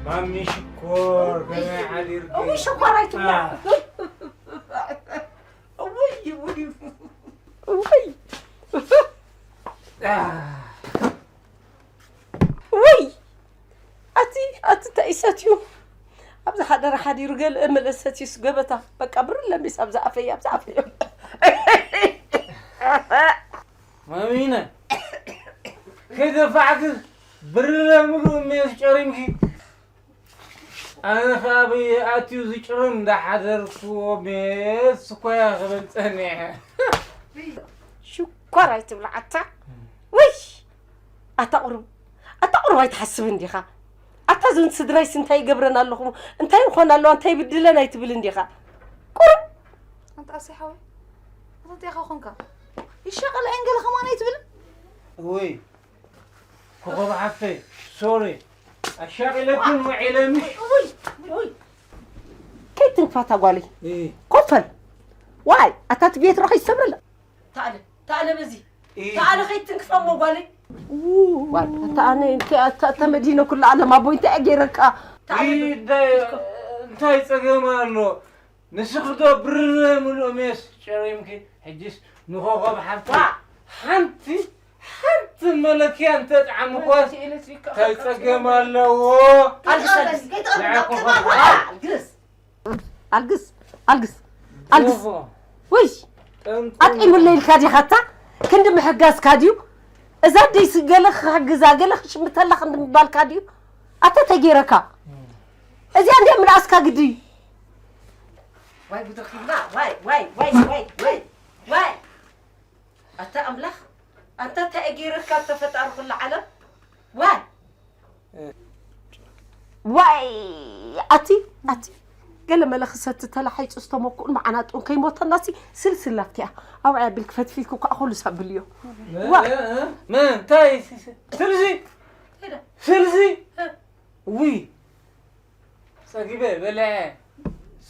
ማሚ ሽኮር ከመይ ሓዲርኪ? እውይ ሽኮር ኣይትብላ። እውይ እውይ እውይ። ውይ ኣቲ ኣቲ እንታይ ይሰትዩ? ኣብዚ ሓደረ ሓዲሩ ገለ መለ ሰትዩስ ገበታ በቃ ብር ለሚስ ኣብዚ ኣፈይ ኣብዚ ኣፈይ። ማሚነ ከይደፋዕክ ብር ለምሉ ሜስ ጨሪምኪ። ኣነ ኸኣ ኣበይ ኣትዩ ዝጭርም እንዳሓደርኩዎ ሜስ እኮ እያ ክብል ጸኒሐ። ሽኮር ኣይትብላ ኣታ። ውይ ኣታ ቁሩብ ኣታ ቁሩብ ኣይትሓስብን ዲኻ? ኣታ እዞን ስድራይስ እንታይ ይገብረን ኣለኹ እንታይ ይኾን ኣለዋ እንታይ ይብድለን ኣይትብልን ዲኻ? ቁሩብ ኣንታ ኣሰይ ሓወይ ኣታ እንታይ ኢኻ ኾንካ? ይሻቐል ዕንገለ ኸማን ኣይትብልን? ውይ ኮኾብ ሓፍተይ ሶሪ ኣሻቒለክን ውዒለ ምሽ። ውይ ውይ ከይትንክፋታ ጓለይ። እይ። ኮፍ በል። ዋይ ኣታ እቲ ቤት ረኺ ይሰብረላ። ተኣለ ተኣለ በዚ እይ። ተኣለ ከይትንክፋ እሞ ጓለይ። ዋይ ኣታ ኣነ እንታይ ኣታ ኣታ መዲነ ኩሉ ዓለም ኣቦይ እንታይ እየ ገይረካ? ተኣለ እይ፣ በዚ። እንታይ እንታይ ጸገም ኣሎ? ንስኺ ዶ ብርረ ምሉእ ሜስ ጨሪምኪ፣ ሕጂስ ንኾኾብ ሓፍቲ ዋ! ሓንቲ፣ ሓንቲ መለክያ እንተጥዓምኳስ እቲ ኤሌክትሪክ እንታይ ጸገም ኣለዎ? ኣልግስ፣ ኣልግስ። ከይትቐርብ፣ ንዓኹም ከይትቐርብ፣ ከይትቐርብ። ኣልግስ። ኣልግስ፣ ኣልግስ፣ ኣልግስ። ኦሆ። ውይ! ጠምጠም። ኣጥዒሙለይ ኢልካ ዲኻ ኣታ? ክንዲ ምሕጋዝካ ድዩ? እዛ ኣደይስ ገለ ክሕግዛ፣ ገለ ክሽምተላ ክንዲ ምባልካ ድዩ? ኣታ እንታይ ገይረካ? እዚኣ እንድያ ምንኣስካ ግዲ። ዋይ ጉድ ረኺብና። ዋይ፣ ዋይ፣ ዋይ፣ ዋይ፣ ዋይ፣ ዋይ። ኣታ ኣምላኽ፣ ኣንታ እንታይ እየ ገይረካ፣ ኣታ ፈጣሪ ኩሉ ዓለም? ዋይ። ዋይ፣ ኣቲ፣ ኣቲ። ገለ መለ ክሰቲ ተላሒጹ ዝተመኩኡን መዓናጡን ከይሞተናሲ ስልስል ኣብቲኣ። ኣብኣ ኣቢልኪ ፈትፊልኪ እኳ ኣኹሉ ሳብልዮ። እ፣ ዋ። እ፣ እ፣ መን? እንታይ? ስልሲ? ሄደ። ስልሲ? እ። ውይ። ጸጊበ በልዐ።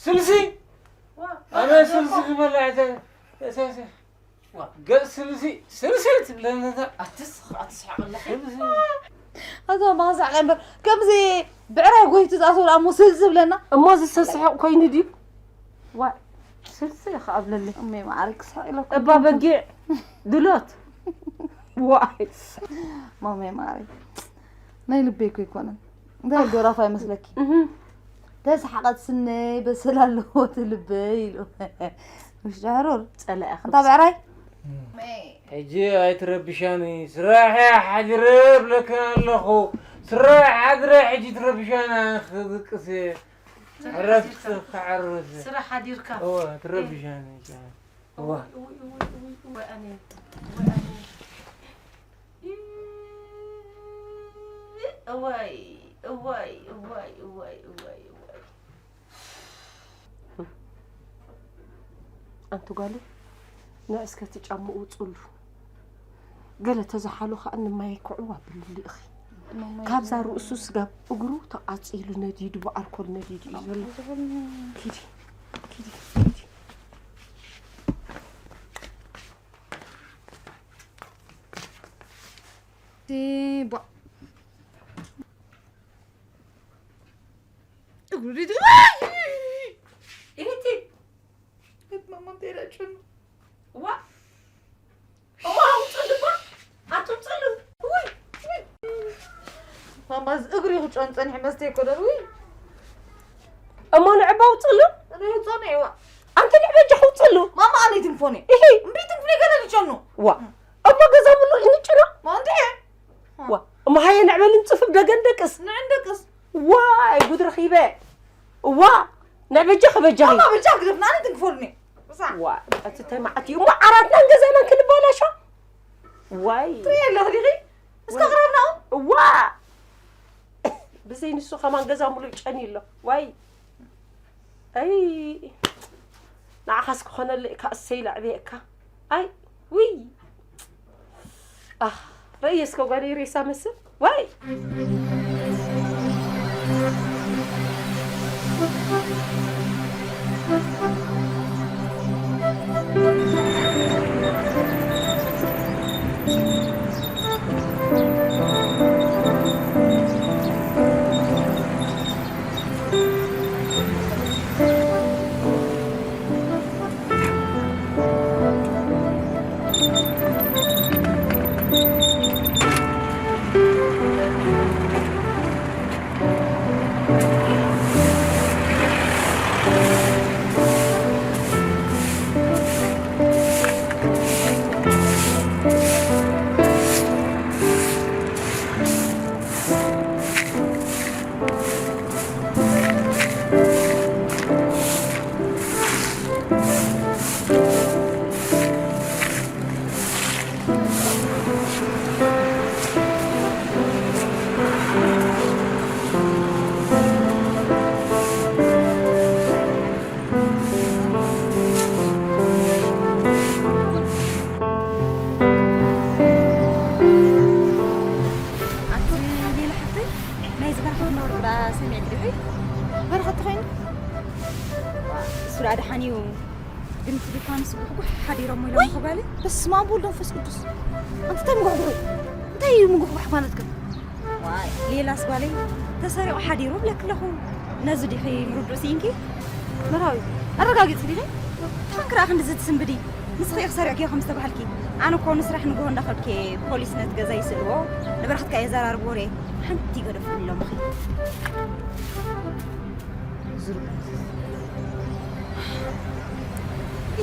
ስልሲ? ዋ፣ ኣነ ስልሲ ክበልዕ እተ-፣ እተ-፣ እተ-፣ ዋ። ገጽ ስልሲ፣ ስልሲ ትብለኒ እታ። ኣትስ-፣ ኣትስሕቕ ኣለኺ። ስልሲ። ኣቶ ማሳዕ ቀንበር፣ ከምዚ ብዕራይ ጎይቱ ዝኣተወሉ ኣሞ ስልሲ ዝብለና። እሞ ዝሰስሕቕ ኮይኑ ድዩ? ዋ፣ ስልሲ ኢኻ ኣብለለይ። እመይ ማዓረይ ክስሕቕ ኢለኩም። እባ በጊዕ ድሎት። ዋይ። ማመይ ማዓረይ። ናይ ልበይ እኮ ኣይኮነን። እንታይ ዶራፋ ይመስለኪ? እህ። ተስሓቐት ስነይ በሰል ኣለዎ እቲ ልበይ ኢሉ። ምሽ ዳሕሩር። ጸላኢ ኣንታ ብዕራይ? ሕጂ ኣይትረብሻኒ። ስራሕ እየ ሓዲረ እብለክን ኣለኹ። ስራሕ ሓዲረ ሕጂ ትረብሻኒ ክድቅስ እየ። ዕረፍቲ ክዕርፍ እየ። ስራሕ ሓዲርካ። እወ፣ ትረብሻኒ። እወ። እወይ፣ እወይ፣ እወይ፣ እወይ፣ እወይ፣ ኣነ። እወይ፣ ኣነ። እዋይ፣ እዋይ፣ እዋይ፣ እዋይ፣ እዋይ፣ እዋይ፣ እዋይ። ኣንቲ ጓለይ፣ ንዒ እስከ እቲ ጫምኡ ውፅሉ። ገለ ተዝሓሎ ከዓ ንማይ ክዕው ኣብልሉ ኢኺ። ማማይ ካብዛ ርእሱ ስጋብ እግሩ ተቓፂሉ ነዲዱ፣ ብኣልኮል ነዲዱ እዩ ዘሎ። ኪዲ፣ ኪዲ፣ ኪዲ። ዲ-፣ ቧ-፣ እግሩ ዲ-፣ ኣይ! ኢቲ። እት ማማ እንታይ ዳጭን? ዋ! እዋ፣ ኣውፅእሉ እባ። ኣትውፅእሉ። ውይ፣ ውይ። ማማ፣ እዚ እግሪ ክጮን ፀኒሑ መስተ ይኮነን። ውይ። እሞ ንዕባ ኣውፅእሉ። እኔ ውፅእሉ እዋ። ኣንቲ ንዕበጃ ክውፅእሉ። ማማ፣ ኣነ ይትንፎኒ። እሂ። እምቢ ትንፍኒ ገለ ልጨኑ። ዋ። እሞ ገዛ ሙሉ እንጭኖ። ማ እንዴ? ዋ። እሞ ሃየ ንዕበል እንፅፍፍ ደገን ደቅስ። ንዕን ደቅስ። ዋይ፣ ጉድ ረኺበ። እዋ፣ ንዕበጃ ከበጃ። ማማ፣ በጃ ግደፍና፣ ኣነ ትንክፎልኒ። እሳ። ዋ፣ እቲ እንታይ መዓት እዩ? እሞ ዓራትናን ገዛናን ክንባላሾ? ዋይ። ትሪኢ ኣለኺ ዲኺ? እስከ ወይ። ቅረብናኡ። እዋ። ብዘይ ንሱ ከማን ገዛ ሙሉእ ጨንዩ ኣሎ። ዋይ። ኣይ። ንዓኻስ ክኾነለይ እካ እሰይ ለዕበየካ። ኣይ። ውይ። ኣህ፣ ረእየ እስከ ጓለይ ሬሳ መስል። ዋይ። ኣቲ ሌላ ሓፍተይ፣ ናይዚ በረኸት ነውሪ ግዳ ሰሚዕኪ ዲኺ? በረኸት ተኾይኑ? እሱ ደኣ ደሓን እዩ። ግን እቲ ድኳን ስጉሕጉሕ ሓዲሮሞ ኢሎምኺ ጓለይ? በስመ ኣብ ወወልድ ወመንፈስ ቅዱስ። ኣንቲ እንታይ ምጉሕጉሑ? እንታይ እዩ ምጉሕጓሕ ማለትከ? ዋይ፣ ሌላስ ጓለይ፣ ተሰሪቑ ሓዲሩ እብለኪ ኣለኹ። ነዚ ዲኺ ምርድኡ ስኢንኪ? መርሃዊ፣ ኣረጋጊጽኪ ዲኺ? ተኾንኪ ደኣ ክንድዚ ትስንብዲ? ንስኺ ኢኺ ሰሪቕክዮ ከም ዝተባህልኪ። ኣነ እኮ ንስራሕ ንግሆ እንዳኸድኩ እየ ፖሊስ ነቲ ገዛ ይስእልዎ፣ ንብረኽትካ የዘራርብዎ ርኤ። ሓንቲ ይገደፍኩም ኢሎምኺ።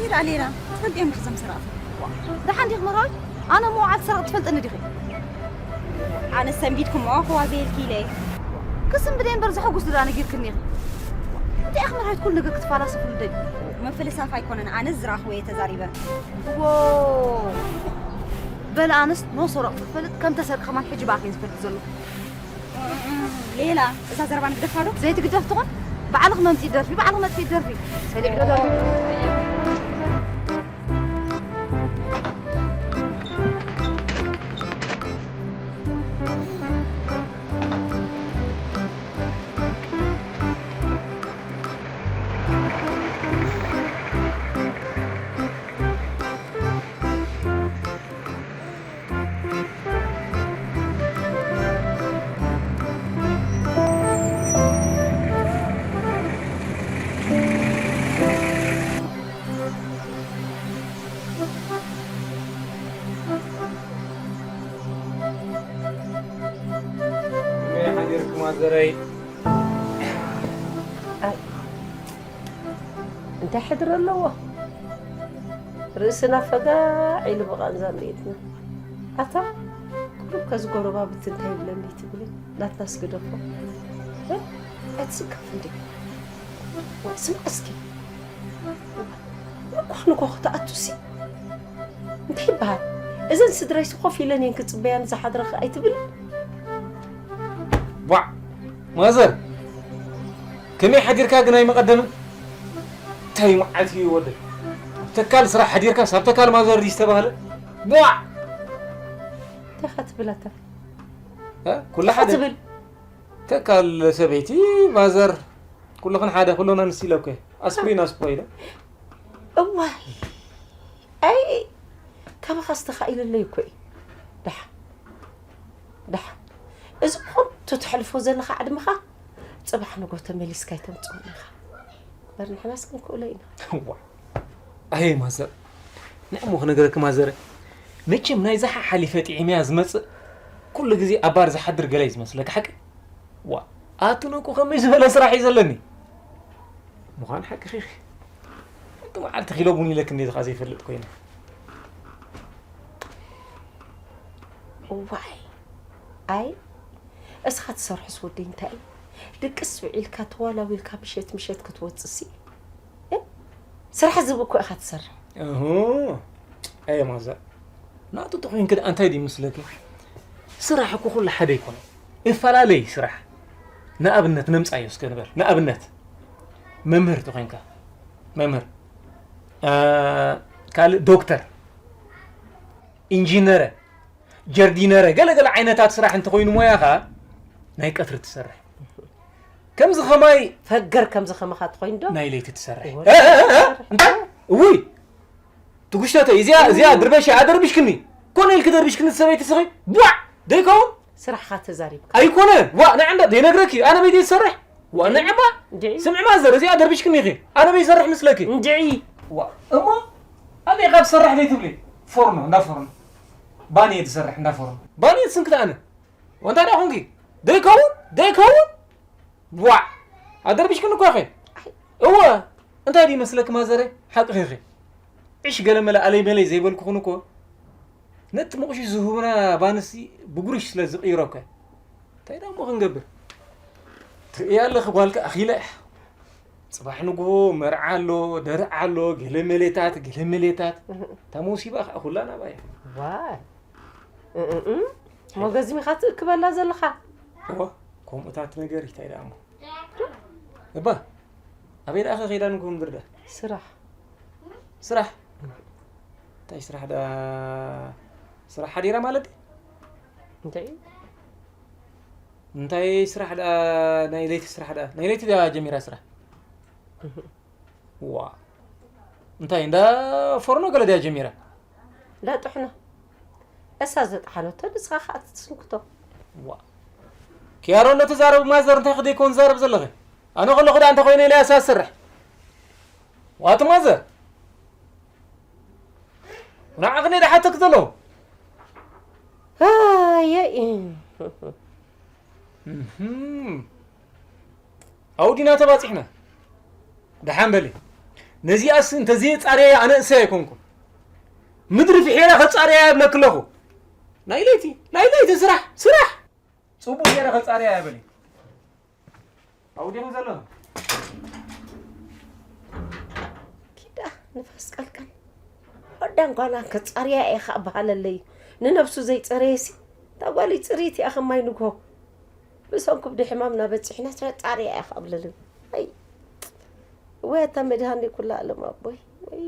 ኢራ ሌላ ትፈልጥዮም ዲኺ እዞም ሰረቕቲ? ደሓን ዲኺ መርሃዊት? ኣነ መውዓል ሰረቕቲ ትፈልጥኒ ዲኺ? ኣነ ሰንቢድኩሞ ክዋ በይልኪ ኢለ። ክስንብደ እምበር ዘሐጉስ ድኣ ነጊርክኒ ኢኺ። እንታይ ኢኺ መርሃዊት ኩሉ ነገር ክትፈላሰፍሉ ደሊ? ምፍልሳፍ ኣይኮነን፣ ኣነ ዝረኣኽዎ እየ ተዛሪበ። ዎ፣ በለ ኣነስ ኖ ሰረቕቲ ክፈልጥ ከም ተሰርቂ ከማን ሕጂ ብኣኺ እየ ዝፈልጥ ዘለኹ። ሌላ እዛ ዘረባ ንግደፋ ዶ? ዘይትግደፍ ትኾን? ባዕልኺ መምጽኢ ደርፊ፣ ባዕልኺ መጥፍኢ ደርፊ። ሰሊዕ ዶ ደርፊ? ዘረይ እንታይ ሕድሪ ኣለዎ? ርእስና ፈጋዕ ኢሉ ብቓንዛ እንዴትና ኣታ ቁሩብ ከዚ ጎረባብቲ እንታይ ይብለኒ ትብሊ ናትና ስግደፎ ኣይትስከፍ እንዴ? ስምዕ እስኪ ንኳ ንኳ ክትኣቱሲ እንታይ ይበሃል? እዘን ስድራይሲ ኮፍ ኢለን እየን ክፅበያን ዝሓድረኺ ኣይትብል? ቧዕ ማዘር ከመይ ሓዲርካ ግን ኣይመቐደምን እንታይ መዓልቲ እዩ ወደ ተካል ስራሕ ሓዲርካ ሳብ ተካል ማዘር ድዩ ዝተባህለ ቧዕ እንታይ ኢኻ ትብል ኣታ? እ? ኩሉ ሓደ ትብል ተካል ሰበይቲ ማዘር ኩልኽን ሓደ ኩሎና ንስ ኢለ እኮ ኣስፕሪን ኣስፖ ኢለ እዋይ ኣይ ካባኻ ዝተኻኢለለይ እኮ እዩ። ደሓ ደሓ እዚ ኮንቱ ተሕልፎ ዘለኻ ዕድመኻ ፅባሕ ንጎ ተመሊስካ ኣይተምፅኦን ኢኻ። በር ንሕናስ ክንክእሎ ኢና። ዋ ኣይ ማዘር ንዕሞ ክነገረኪ ማዘረ መቸም ናይ ዝሓሓሊፈ ጥዒምያ ዝመፅእ ኩሉ ግዜ ኣብ ባር ዝሓድር ገለ እዩ ዝመስለካ ሓቂ ዋ ኣቲ ንቁ ከመይ ዝበለ ስራሕ እዩ ዘለኒ ምዃን ሓቂ ኺኺ እቲ መዓልቲ ኪሎ ቡን ኢለክ እንዴ ዝኻ ዘይፈልጥ ኮይነ እዋይ ኣይ እስኻ ትሰርሕስ ወደይ እንታይ እዩ ድቅስ ውዒልካ ተዋላዊልካ ምሸት ምሸት ክትወፅሲ ስራሕ ዝብ እኮ ኢኻ ትሰርሕ እሁ ኣየ ማዘር ናቱ ተኾይንክ ደኣ እንታይ ድዩ ምስለኪ ስራሕ እኮ ኩሉ ሓደ ይኮነ እፈላለይ ስራሕ ንኣብነት ነምፃዮ እስከ ንበል ንኣብነት መምህር ተኾይንካ መምህር ካልእ ዶክተር ኢንጂነረ ጀርዲነረ ገለገለ ዓይነታት ስራሕ እንተኾይኑ ሞያኻ ናይ ቀትሪ ትሰርሕ ከምዚ ኸማይ ፈገር ከምዚ ከማኻ ትኾይኑ ዶ ናይ ለይቲ ትሰርሕ እንታይ እውይ ትጉሽተተ እዚኣ እዚኣ ድርበሽ ኣደርብሽክኒ ኮነ ኢልክ ደርብሽክኒ ሰበይቲ ስኺ ቧዕ ደይከውን ስራሕኻ ተዛሪብካ ኣይኮነ ዋ ንዕንዳ ደይነግረኪ ኣነ በይቲ ዝሰርሕ ዋ ንዕማ ስምዕማ ዘር እዚኣ ደርብሽክኒ ኢኺ ኣነ በይሰርሕ ምስለኪ እንድዒ ዋ እሞ ኣበይ ካብ ትሰርሕ ደይትብሊ ፎርኖ እንዳ ፎርኖ ባንየ ትሰርሕ እንዳ ፎርኖ ባንየ ትስንክት ኣነ ወንታ ዳ ኹንኪ ደይከውን ደይከውን ዋዕ ኣደርቢሽክን እኮ ኢኺ እወ እንታይ ድዩ መስለኪ ማዘረ ሓቅኺ ኢኺ ዕሽ ገለ መለ ኣለይ መለይ ዘይበልኩኽን እኮ ነቲ ምቑሽሽ ዝህቡና ባንሲ ብጉርሽ ስለ ዝቕይሮ እኮ እንታይ ዳ እሞ ክንገብር ትርእያ ኣለኺ ጓልኪ ኣኺላ እያ ፅባሕ ንግሆ መርዓ ኣሎ ደርዓ ኣሎ ገለ መሌታት ገለ መሌታት እታ መውሲባ ከዓ ኩላ ናባ እያ ዋይ እም፣ እም። ሞገዚም ኢኻ ትእክበላ ዘለኻ እዋ ከምኡታት ነገር እንታይ ደኣ እሞ እባ ኣበይ ደኣ ከይዳ ንግሆ ምድር ደኣ ስራሕ ስራሕ እንታይ ስራሕ ደኣ ስራሕ ሓዲራ ማለት ድዩ እንታይ እንታይ ስራሕ ደኣ ናይ ለይቲ ስራሕ ደኣ ናይ ለይቲ ደኣ ጀሚራ ስራሕ ዋ እንታይ እንዳ ፎርኖ ገለ ድያ ጀሚራ እንዳጥሕኖ እሳ ዘጥሓነቶ ንስኻ ከዓ ትስንክቶ ዋ ኪያሮ ነቲ ዛረብ ማዘር እንታይ ክደይኮን ዛረብ ዘለኸ ኣነ ከለኹ ደኣ እንተኮይነ ኢለ እሳ ዝሰርሕ ዋቲ ማዘር ንዓቕኒ ደሓተክ ዘሎ ኣየ ኣብኡ ዲና ተባፂሕና ደሓን በሊ ነዚኣስ እንተዘየፃርያ ኣነ እሰይ ኣይኮንኩን ምድሪ ፍሒረ ከፃርያ የብለክ ኣለኹ ናይ ለይቲ ናይ ለይቲ ስራሕ ስራሕ ፅቡቅ ገይረ ከፃርያ የበሊ ኣብኡ ዲኹም ዘለኹም ኪዳ ንፋስ ቀልቀል ወዳን ጓና ከፃርያ ኢኻ በሃለለይ ንነብሱ ዘይፀረየሲ እታ ጓለይ ፅርይቲ እያ ከማይ ንግሆ ብሰንኩ ብድሕማም እናበፅሕና ተጣርያ እያ ከብለልን ኣይ ወይ ኣታ መድሃኒ ኩላ ኣለም ኣቦይ ወይ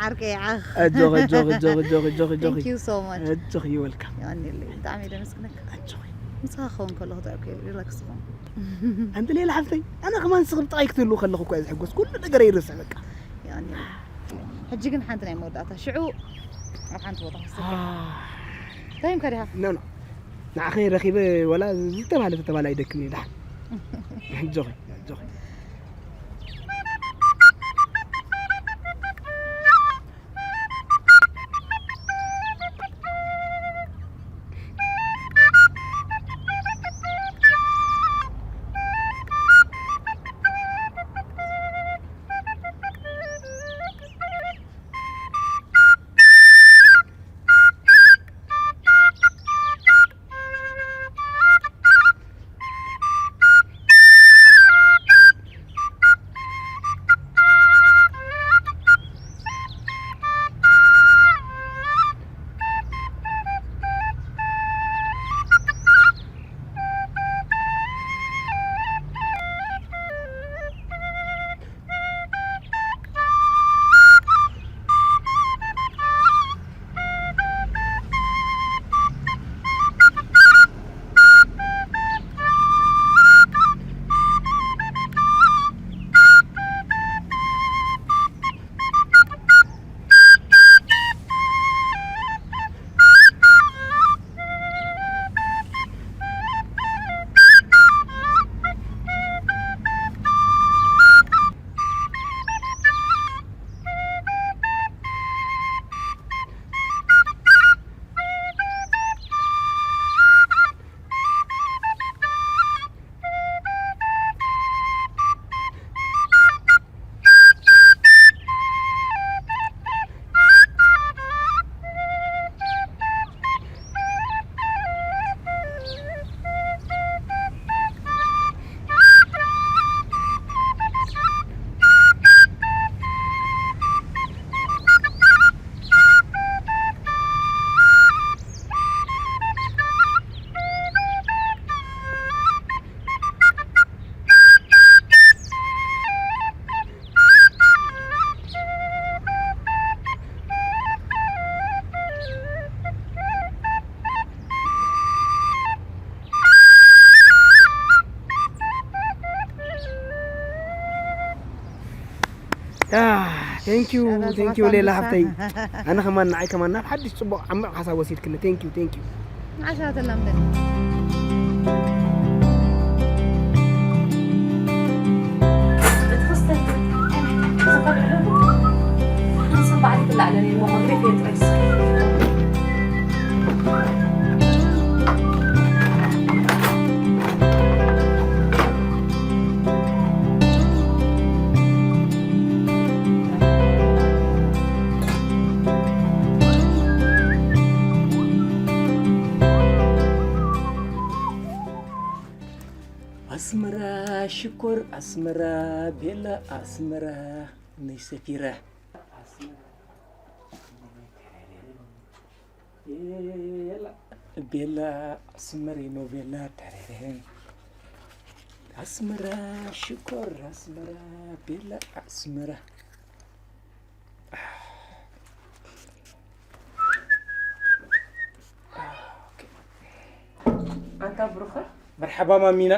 ዓርከይ ዓኽ። ኣጆኺ ኣጆኺ ኣጆኺ ኣጆኺ ኣጆኺ ኣጆኺ Thank you so much። ኣጆኺ ይወልካ የቐንየለይ። ብጣዕሚ እየ ደመስግነካ። ኣጆኺ ምሳኻ ክኸውን ከለኹ ጥዑይ እኮ እዩ፣ ሪላክስ ዝኾን። ኣንቲ ሌላ ሓፍተይ ኣነ ከማን ስኽብ ጥራይ ክትህልው ከለኹ እኳ እየ ዝሕጎስ ኩሉ ነገር ይርስዕ በቃ የቐንየለይ። ሕጂ ግን ሓንቲ ናይ መወዳእታ ሽዑ ኣብ ሓንቲ ቦታ ክወስደካ። እንታይ ኢምካ ዲኻ? ኖ ኖ ንዓኸ ረኺበ ወላ ዝተባህለ ተተባህለ ኣይደክም እዩ ደሓን ኣጆኺ ኣጆኺ ቴንኪዩ ቴንኪዩ ሌላ ሓፍተይ ኣነ ከማን ንዓይ ከማን ናብ ሓድሽ ፅቡቕ ዓሚቕ ሓሳብ ወሲድክኒ ቴንኪዩ ቴንኪዩ ንዓሻ ተላምደኒ። ኣስመራ ሽኮር ኣስመራ ቤላ ኣስመራ ነይ ሰፊረ ቤላ ኣስመሬ ኖ ቤላ ተረረ ኣስመራ ሽኮር ኣስመራ ቤላ ኣስመራ ኣንታ ብሩኸ መርሓባ ማሚና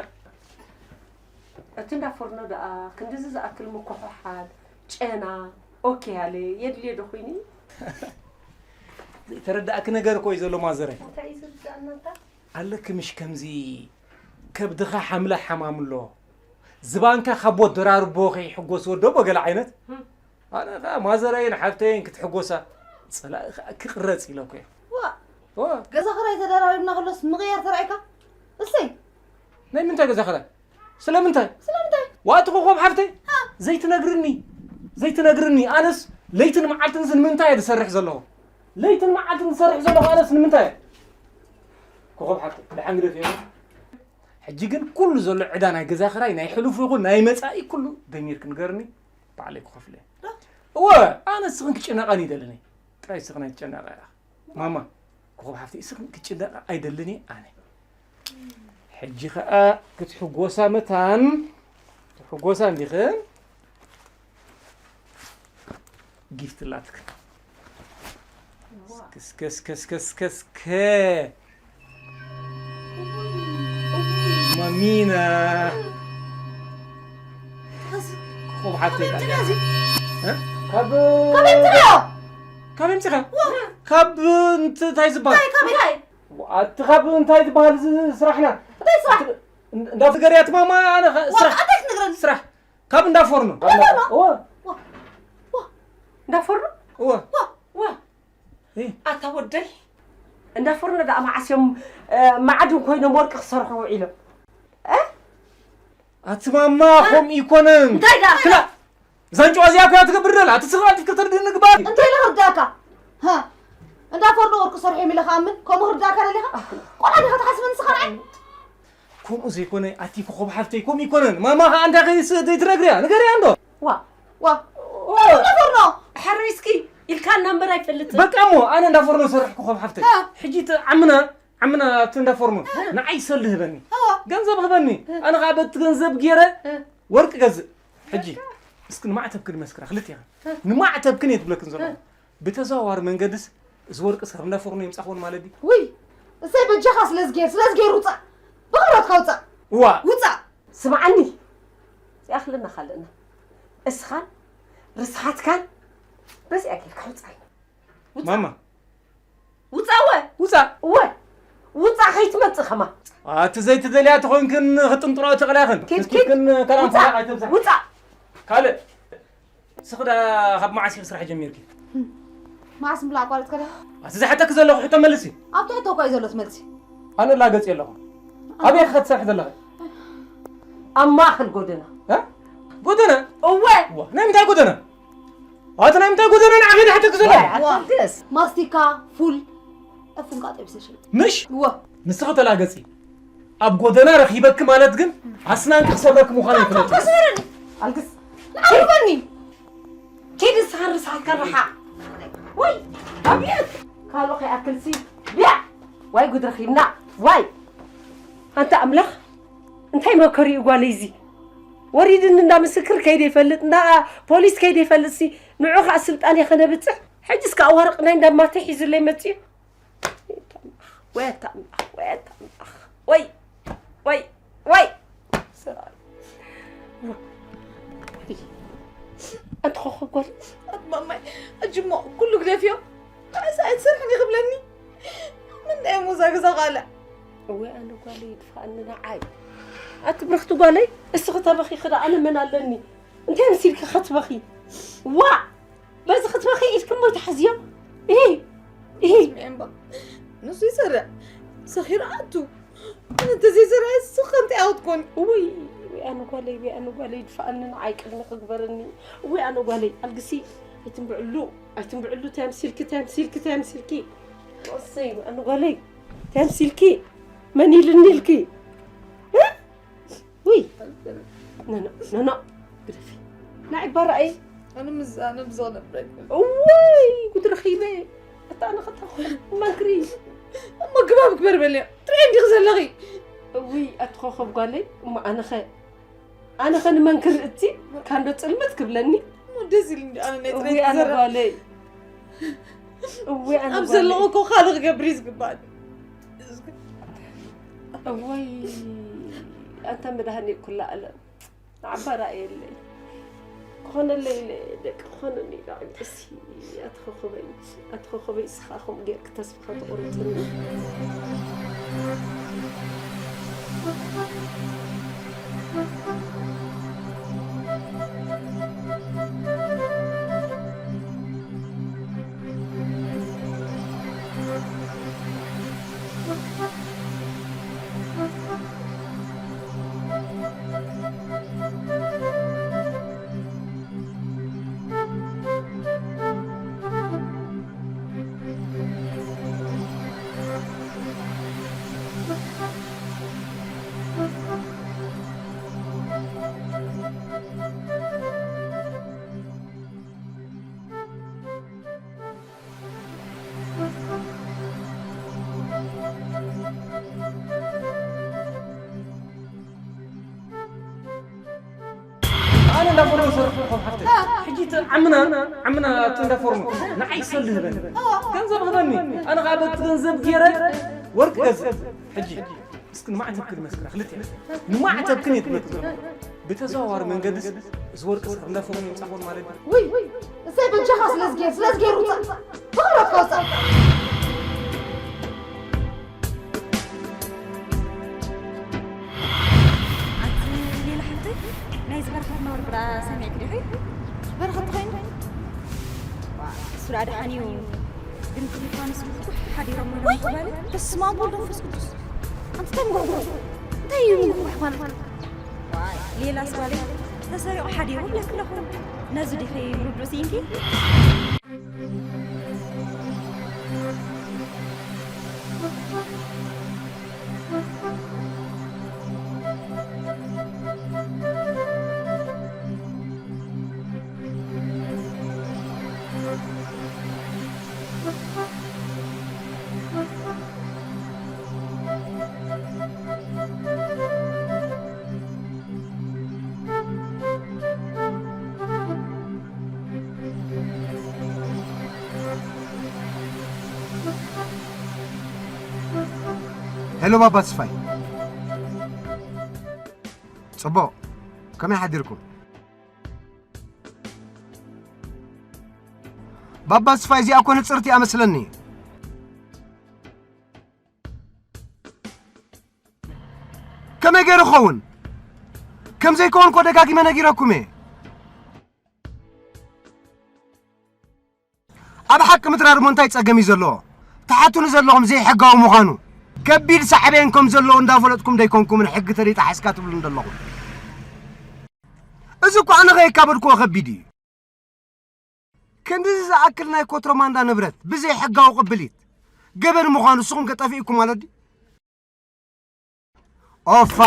እቲ እንዳ ፎርኖ ደኣ ክንድዚ ዝኣክል ምኩሕሓል ጨና ኦኬ ያለ የድልዮ ዶ ኮይኑ ዘይተረዳእኪ ነገር እኮ እዩ ዘሎ ማዘረ እንታይ እዩ ዝርዳእና እንታ ኣለኪ ምሽ ከምዚ ከብድኻ ሓምለ ሓማም ኣሎ ዝባንካ ካብ ቦት ደራርቦ ከይሕጎስ ወዶ በገለ ዓይነት ኣነ ከዓ ማዘረይን ሓፍተይን ክትሕጎሳ ፀላኢ ከዓ ክቕረፅ ኢለኩ እየ ዋ ገዛ ክራይ ተደራሪብና ከሎስ ምቕያር ተራእይካ እሰይ ናይ ምንታይ ገዛ ክራይ ስለምንታይ ስለምንታይ ዋቲ ኮኾብ ሓፍተይ ዘይትነግርኒ ዘይትነግርኒ ኣነስ ለይትን መዓልትን እዚ ንምንታይ እየ ዝሰርሕ ዘለኹ ለይትን መዓልትን ዝሰርሕ ዘለኹ ኣነስ ንምንታይ እየ ኮኾብ ሓፍተይ ድሓን ግደፍ እየ ሕጂ ግን ኩሉ ዘሎ ዕዳ ናይ ገዛ ክራይ ናይ ሕሉፍ ይኹን ናይ መፃኢ ኩሉ ደሚርክ ንገርኒ ባዕለይ ክኸፍለ እወ ኣነ ስኽን ክጭነቐን ይደልኒ ጥራይ ስኽን ኣይትጨነቐ ማማ ኮኾብ ሓፍቲ እስኽን ክጭነቐ ኣይደልን እየ ኣነ ሕጂ ኸኣ ክትሕጎሳ መታን ትሕጎሳ እንዲኽን ጊፍት ላትክ ከስከስከስከስከ ማሚና ኮብ ሓተይ ካብ ካብ ምፅኻ ካብ እንታይ ዝበሃል ኣቲ ካብ እንታይ ዝበሃል ስራሕና እንዳፍገርያ ትማማ ኣነ ስራሕ ካብ እንዳፎርኖ እንዳፎርኖ እወ ኣታ ወደይ እንዳፎርኖ ደኣ መዓስዮም ማዕድን ኮይኖም ወርቂ ክሰርሑ ውዒሎም ኣቲ ማማ ከምኡ ይኮነን እንታይ ደኣ ክላ እዛ እንጭዋ እዚኣ እኮ እያ ትገብር ደላ እቲ ስርዓት ክትርድኒ ግባር እንታይ ኢለ ክርዳእካ ሃ እንዳፎርኖ ወርቂ ሰርሑ እዮም ኢለ ክኣምን ከምኡ ክርዳእካ ደሊኻ ቆልዓ ዲኻ ትሓስበኒ ንስኻ ንዓይ ከምኡ ዘይኮነ ኣቲ ኮኾብ ሓፍተይ ከምኡ ይኮነን ማማ ከዓ እንታይ ከይትነግርያ ንገርያ እንዶ ዋ ዋ እንዳፎርኖ ሕረይ እስኪ ኢልካ እና እምበር ኣይፈልጥን በቃ እሞ ኣነ እንዳፎርኖ ሰርሕ ኮኾብ ሓፍተይ ሕጂ ዓምና ዓምና ኣብቲ እንዳፎርኖ ንዓይ ሰሉ ህበኒ ገንዘብ ህበኒ ኣነ ከዓ በቲ ገንዘብ ገይረ ወርቂ ገዝእ ሕጂ እስኪ ንማዕተብክን መስክራ ክልቲኽን ንማዕተብክን እየ ትብለክን ዘሎ ብተዘዋዋሪ መንገድስ እዚ ወርቂ ስካብ እንዳፎርኖ የምፃኽዎን ማለት ድዩ ውይ እሰይ በጃኻ ስለዝጌር ስለዝጌር ውፃእ ብኽብረትካ ውፃእ እዋ ውፃእ ስምዓኒ እዚኣ ክልና ካልእና እስኻን ርስሓትካን በዚኣ ጌርካ ውፃል ማማ ውፃእ እወ ውፃእ እወ ውፃእ ከይትመፅእ ከማ ኣቲ ዘይትደልያ ተኾይንክን ክጥንጥሮ ተቕልያኽን ኪድ ኪድ ክን ከላም ውፃእ ፈላቕ ኣይተብዛሕ ውፃእ ካልእ ስኽዳ ካብ መዓስ ኢኺ ስራሕ ጀሚርኪ መዓስ ምብላ ኣቋረፅካ ዲኻ ኣቲ ዝሓተኪ ዘለኹ ሕቶ መልሲ ኣብቲ ሕቶ እኳ እዩ ዘሎ መልሲ ኣነ ላገፂ ኣለኹ ኣበይ ኢኺ ክትሰርሒ ዘለኺ ኣብ ማእኸል ጎደና ጎደና እወ ናይ ምንታይ ጎደና ኣቲ ናይ ምንታይ ጎደና ንዓኺ ዝሓተኪ ዘለኹ ማስቲካ ፉል ኣፍንቃ ጠቢሰ ሸይጥ ምሽ እወ ንስኺ ተላገፂ ኣብ ጎደና ረኺበኪ ማለት ግን ኣስናንኪ ክሰብረኪ ምዃኑ ይፍለጥ። ኣልግስ ንዓርበኒ ኪድ ንስኻን ርስሓትካ ርሓቕ ወይ ኣብየት ካልኦ ከይኣክልሲ ብያ ዋይ ጉድ ረኺብና ዋይ ኣንታ ኣምላኽ እንታይ መከሪኡ ጓለይ እዚ ወሪድኒ እንዳ ምስክር ከይደ ይፈልጥ እንዳ ፖሊስ ከይደ ይፈልጥ ሲ ንዑ ከዓ ስልጣን እየ ከነብፅሕ ሕጂ እስከ ኣዋርቕ ናይ እንዳማተ ሒዙለይ መፅኡ ወይ ኣታ ኣምላኽ ወይ ኣታ ኣምላኽ ወይ ወይ ወይ ኣንቲ ኮኸብ ጓል ኣትማማይ ሕጂ እሞ ኩሉ ግደፍዮ ንዓይስ ኣይትሰርሕን ይኽብለኒ ምንዳይ እሞ እዛ ገዛ ቃልዕ እወይ ኣነ ጓለይ ይድፋኣኒ ንዓይ ኣቲ ብርኽቲ ጓለይ እስኺ ተበኺኺ ደኣ ኣነ መን ኣለኒ እንታይ መሲልኪ ኸትበኺ ዋእ በዚ ክትበኺ ኢድኪ እሞ ኣይትሓዝዮ እሂ እሂ ስምዒ እምባ ንሱ ይሰርዕ ሰኺሩ ኣቱ እንተ ዘይሰርዐ ንስኺ ከ እንታይ ኣውትኮኒ እውይ ወይ ኣነ ጓለይ ወይ ኣነ ጓለይ ይድፍኣኒ ንዓይ ቅድሚ ክግበረኒ እውይ ኣነ ጓለይ ኣልግሲ ኣይትንብዕሉ ኣይትንብዕሉ እንታይ ኣምሲልኪ እንታይ ኣምሲልኪ እንታይ ኣምሲልኪ እሰይ ወይ ኣነ ጓለይ እንታይ ኣምሲልኪ መን ኢልኒ ኢልኪ ውይ ኖኖ ኖኖ ግደፊ ናይ ባራእይ ኣነ ምስ ኣነ ብዝቕነብረ እዋይ ጉድ ረኺበ ኣታ ኣነ ኸታ መንክሪ እሞ ግባብ ግበር በልያ ትሪኦ እንዲኺ ዘለኺ እውይ ኣቲ ኾኸብ ጓለይ እሞ ኣነኸ ኣነኸ ንመንክር እቲ ካንዶ ፅልምት ክብለኒ እሞ ደስ ኢሉ እንዲ ኣነ ናይ እውይ ኣነ ፅሬት ዘራ ጓለይ እውይ ኣነ ኣብ ጓለይ ዘለኹ እኮ ካልእ ክገብር እዩ ዝግባእ እወይ ኣንታ መድሃኒ ኩላ ኣለም ንዓባራ የለይ ክኾነለይ ኢለ ደቂ ክኾነኒ ኢለ ቅድሲ ኣትኸኸበይ ኣትኸኸበይ እስኻ ከምኡ ጌርክ ተስፋ ተቆሪፅኒ ኣነ እንዳፎርሞ ይሰርሕ እኮ ሓፍተይ። ሕጂ እቲ ዓምና፣ ዓምና እቲ እንዳፎርሞ ንዓይ ሰልዲ ህበኒ። ገንዘብ ህበኒ። ኣነ ከዓ በቲ ገንዘብ ገይረ ወርቂ ገዝእ። ሕጂ እስኪ ንማዕተብክን መስክራ ክልተ ንማዕተብክን እየ ትብለኪ ዘሎ። ብተዘዋዋሪ መንገድስ እዚ ወርቂ ሰብ እንዳፎርሞ ይምፃኹን ማለት እዩ። ውይ፣ እሰይ በጃኻ ስለዝጌር፣ ስለዝጌር ውፃእ። ብኽብረትካ ውፃእ። ኣቲ ሌላ ሓፍተይ፣ ናይዚ በረኸት ነውር ግዳ ሰሚዕኪ ዲኺ? በረኸት ተኾይኑ? ዋ፣ እሱ ደኣ ደሓን እዩ። ግን ክልተ ኣንስቲ እኮ ሓዲሮም ኣለዉ ወይ፣ ወይ፣ ምባል። በስመ ኣብ ወወልድ ወመንፈስ ቅዱስ። ኣንቲ እንታይ ምጉሕጓሕ? እንታይ እዩ ምጉሕጓሕ ማለት? ዋይ፣ ሌላስ ጓለይ ተሰሪቑ ሓዲሩ ይብለኪ ኣለኹ። ነዚ ዲኺ ርዱእ ስኢንኪ? ሄሎ ባባ ተስፋይ። ጽቡቕ፣ ከመይ ሓዲርኩም? ባባ ተስፋይ፣ እዚኣ እኮ ንጽርቲ እያ መስለኒ። ከመይ ገይሩ ክኸውን? ከም ዘይከውን እኮ ደጋጊመ ነጊረኩም እየ። ኣብ ሓቂ ምድራር እሞ እንታይ ጸገም እዩ ዘለዎ? ትሓቱኒ ዘለኹም ዘይሕጋዊ ምዃኑ፣ ከቢድ ሳዕቤን ከም ዘለዎ እንዳፈለጥኩም ደይኮንኩምን ሕጊ ተደይጣሒስካ ትብሉን ዘለኹም? እዚ እኮ ኣነ ከየካበድክዎ ከቢድ እዩ። ክንድዚ ዝኣክል ናይ ኮትሮማንዳ ንብረት ብዘይ ሕጋዊ ቅብሊት ገበን ምዃኑ ንስኹም ከ ጠፊእኩም ማለት ድዩ? ኦፋ!